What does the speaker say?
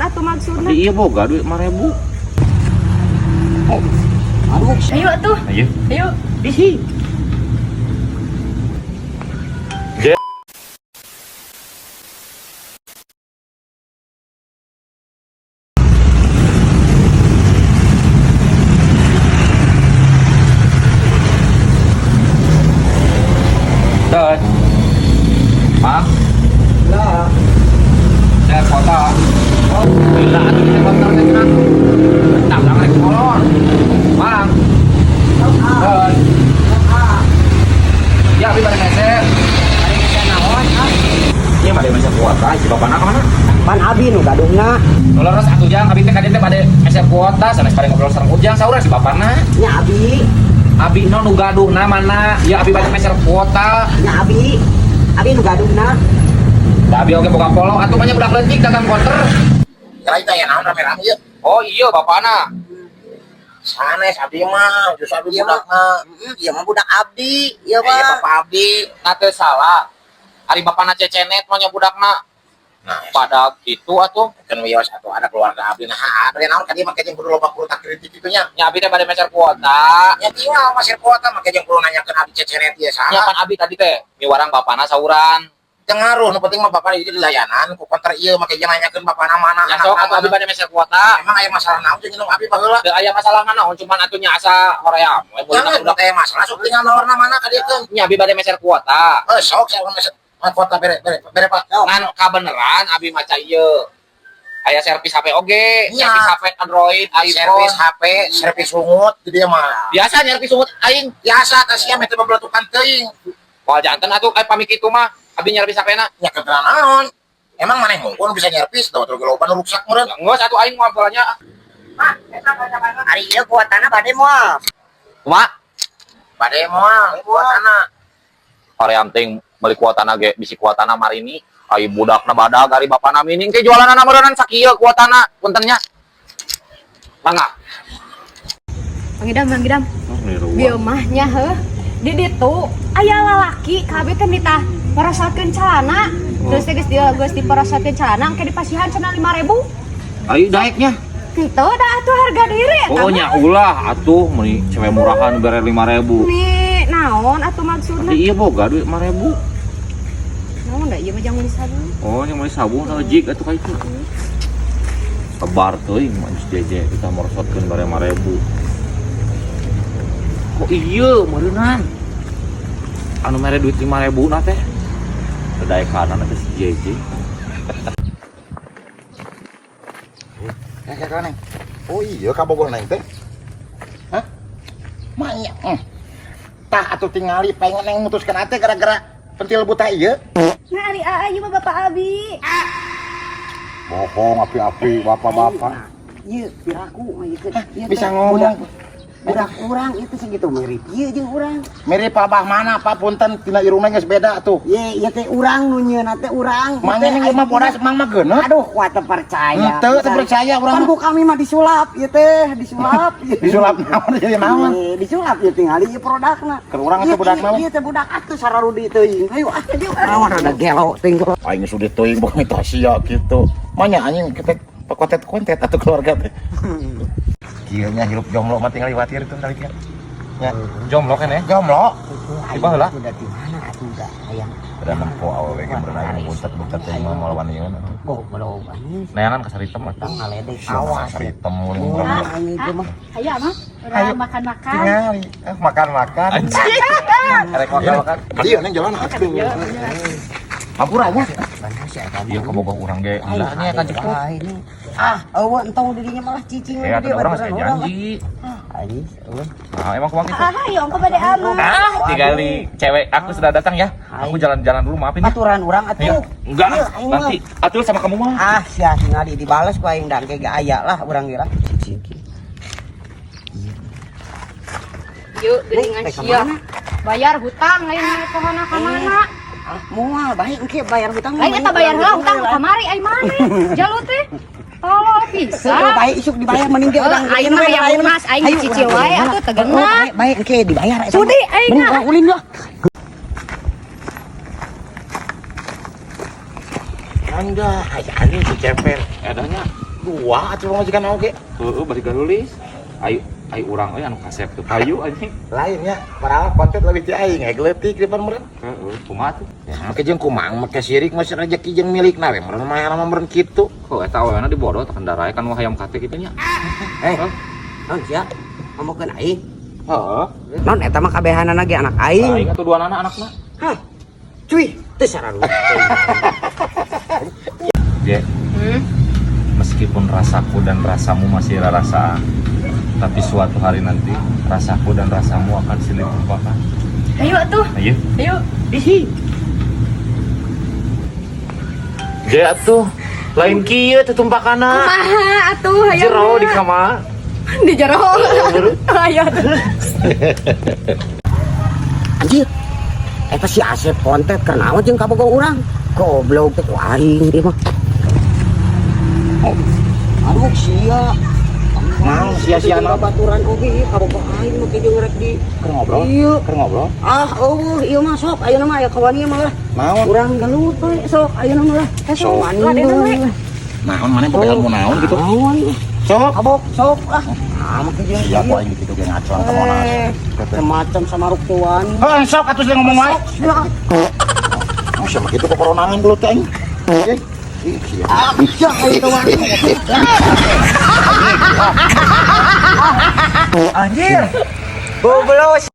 atuh maksudna? Iya boga duit 5.000. Aduh, Ayo atuh. Ayo. Ayo. Ih. Terus. Mang, lah. saya kota. Gila atuh di konter teh cenah. Tah urang rek molor. Mang. Terus. Ya, abi bade meser. Bade meser naon, ah? Iya, bade meser kuota, si bapana ka mana? Pan abi nu gaduhna. Nu leres atuh jang, abi teh ka dieu teh bade meser kuota, sanes bade ngobrol sareng Ujang, saurang si bapana. Nya abi, Abi no nu gaduhna mana? Ya abi bade meser kuota. nya abi. Abi nu gaduhna. Da abi oge boga polo atuh mah nya budak leutik dagang konter. Kira itu aya naon rame-rame ieu? Oh iya bapana. Sanes abdi mah, justru abdi Iya, budakna. Heeh, ieu mah budak abdi, ieu Iya mah. bapak abdi. Nah teu salah. Ari bapana cecenet mah nya budakna. Nah, Pada gitu atuh. kan wios atuh ada keluarga abdi nah abdi naon ka dieu make jeung kudu loba kurutak kritik kitu nya. Nya abi teh bade meser kuota. Nya tinggal masih kuota make jeung kudu nanyakeun abdi cecenet ieu Nya saha. pan abi tadi teh miwarang bapana sauran. Teu ngaruh nu penting mah bapak ieu dilayanan ku konter ieu make jeung nanyakeun bapana mana. Nya sok atuh abi bade meser kuota. Emang aya masalah naon jeung indung abdi baheula? Teu aya masalah naon cuman atuh nya asa hoream we Jangan budak. aya masalah sok tinggal nawarna mana ka dieu keun. Nya abi bade meser kuota. Eh sok saya meser kuota bere bere bere Pak. Ngan kabeneran abi maca ieu. Aya servis HP oge, Nya. servis HP Android, iPhone. Servis HP, servis sungut di dieu mah. Biasa nyervis sungut aing. Biasa teh sia meh teu babelatukan teuing. Moal janten atuh pami kitu mah abi nyervis HP-na. Nya keterangan naon? Emang maneh mungkul bisa nyervis tau terus loba nu ruksak meureun. Geus atuh aing moal bolanya. Ari ieu kuotana bade moal. Kumaha? Bade moal kuotana. Hoream teuing meuli kuotana ge bisi kuotana marini. Ai budakna badag ari bapana mining ke jualanana meureunnan sakieu kuotana punten nya. Mangga. Mang Idam, Mang Idam. Bieu mah nya heuh. Di ditu aya lalaki ka abi teh nitah parosotkeun calana. Terus teh geus dia geus diparosotkeun calana engke dipasihan cenah 5.000. Ayo daeknya. Henteu da atuh harga diri eta Oh mah. nya ulah atuh meuni cewek murahan bere 5.000. Nih, naon atuh maksudna? Iya boga duit 5.000. Naon da ieu mah jang meuli sabun. Oh, yang meuli sabun sama jig atuh ka itu. Sebar teuing mah geus jeje kita merosotkeun bare 5.000. Kok iya meureunan? Anu mere duit 5.000 na teh. Daekanana teh si jeje. Ya kakak neng. Oh iya kabogoh neng teh. Hah? Manya. Tah atuh tingali pengen neng mutuskeun ate gara-gara pentil buta ieu. Nah, ari aa ieu mah bapak abi. Bohong api-api bapak-bapak. Ieu piraku mah ieu teh. Ieu Bisa teh ngomong. Budak urang itu segitu mirip ieu jeung urang. Mirip abah mana Pak punten tina irungna geus beda tuh. Ye, ieu teh urang nu nyieuna teh urang. Mangnya neng ieu mah bodas mang mah geuneuh. Aduh, kuat teu percaya. Henteu teu percaya urang Pan mah. ku kami mah disulap ieu teh, disulap. Disulap naon jadi naon? Ye, disulap ieu tingali ieu produkna. Keur urang atuh budakna mah. Ieu teh budak atuh sararudi teuing. Hayu ah, rawan rada gelo teuing. Aing sudah teuing boga mitosia kitu. Manya anjing kita kontet-kontet atuh keluarga teh. Kieu nya hirup jomblo mah tinggal liwatir tuh kali kieu. Nya Jomblo kan ya? jomblo. Aing baheula. udah di mana atuh da hayang. Udah nempo awewe ge beurang aing buntet-buntet teh mah moal wani atuh. Goblok anjing. Neangan ka saritem atuh. Tang ngaledek. Awas saritem mun Urang aing ieu mah. Hayu mah, Hayu. urang makan-makan. Tingali, makan-makan. Erek makan-makan. Iya neng jalan atuh. Hampura nya. Bener sih eta Iya mah. kabogoh urang ge. Enggak nya kan jemput. Ah, ini. Ah, eueuh entong dirinya malah cicing Ya, di ada orang saya janji. Anjing, eueuh. Nah, emang kumaha kitu? Ah, hayu ongko bade ama. Ah, tingali cewek aku sudah datang ya. Aku jalan-jalan dulu, maafin ya. Aturan urang atuh. Iya. Enggak, Ieu, aing mah. nanti atul sama kamu mah. Ah, sia tingali dibales ku aing dan ge aya lah urang ge lah. Cicing. Yuk, geuningan Neng, sia. kemana? Bayar hutang lain mah ka mana ka mana. Ah, moal bae engke bayar hutang. Lain eta bayar heula hutang kamari ai maneh. Jalu teh. Tolol pisan. Bae isuk dibayar mending ge urang. Aing mah hayang lunas, aing cicil wae atuh teu genah. Bae engke dibayar eta. Sudi aing Mending mah. urang ulin lah. Anda, anjing si ceper. Edahnya. Dua atuh pamajikan oge. Heeh, bari garulis. Ayo ayo urang euy anu kasep teu payu anjing. Lainnya, padahal konten lebih ti aing ge leutik di depan meureun. Heeh, kumaha tuh? Ya, make jeung kumang make sirik masih rezeki jeung milikna we meureun mah mah meureun kitu. Kok eta awewena dibodoh teh kendarae kan wah hayam kate kitu nya. Eh, naon sia? Ngomongkeun aing. Heeh. Non eta mah kabehanana ge anak aing. Aing atuh dua anak anakna. Hah. Cuy, teu sararua. Je, meskipun rasaku dan rasamu masih rarasaan, tapi suatu hari nanti rasaku dan rasamu akan silih tumpakan. Ayo atuh. Ayo. Ayo. Ih, Je atuh, lain kieu teh tumpakana. Kumaha atuh hayang. Jero di kamar. Di jero. Ayo atuh. Anjir. Eta si Asep kontet keur naon jeung kabogoh urang? Goblok teh ku aing ieu mah. Oh. Aduh sia. Naon sia-sia naon? Babaturan oge ieu kabogoh aing mah jeung rek di Keur ngobrol? Iya. Keur ngobrol? Ah, eueuh ieu mah sok ayeuna mah aya kawan ieu mah lah. Naon? Urang gelut we sok ayeuna mah lah. Eh, sok, Wani ladenan we. Naon maneh boga ilmu naon gitu? Naon? Sok. Kabok sok ah. Ah, make jeung Sia ku aing kitu ge ngacuan ka Monas. Eh, semacam sama ruktuan. Heuh, sok atuh sih ngomong wae. Sok. Oh, siapa kitu kokoronangan dulu teh aing. Eh, ih, sia. Ah, sia itu wani. Anjir. Goblok.